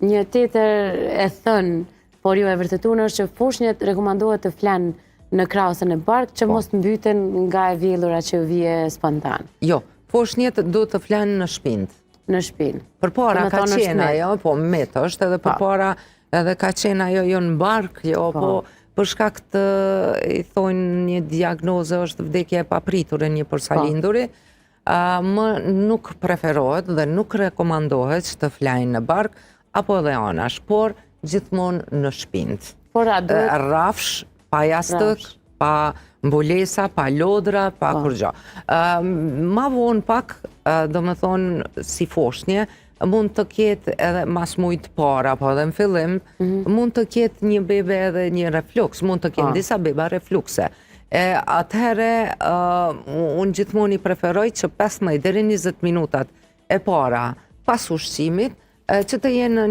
Një tjetër e thënë, por jo e vërtetuar, është që foshnjet rekomandohet të flenë në krah ose në bark që mos të mbyten nga e vjellura që vije spontan. Jo, foshnjet duhet të flenë në shpinë. Në shpinë. Përpara Do me ka thonë është qenë mit. ajo, po mit është edhe përpara edhe ka qenë ajo jo në bark, jo, po për shkak të i thonë një diagnoze është vdekja e papritur e një porsalinduri, më nuk preferohet dhe nuk rekomandohet që të flajnë në bark apo edhe anash, por gjithmonë në shpinë. Por a duhet Rafsh, pa jastëk, Rafsh. pa mbulesa, pa lodra, pa kurgjo. Ma vonë pak, do me thonë, si foshnje, mund të ketë edhe mas mujt para, apo edhe në fillim, mund të ketë një bebe edhe një refluks, mund të kenë disa beba reflukse. E atëherë, unë gjithmonë i preferoj që 15 deri 20 minutat e para pas ushqimit, që të jenë në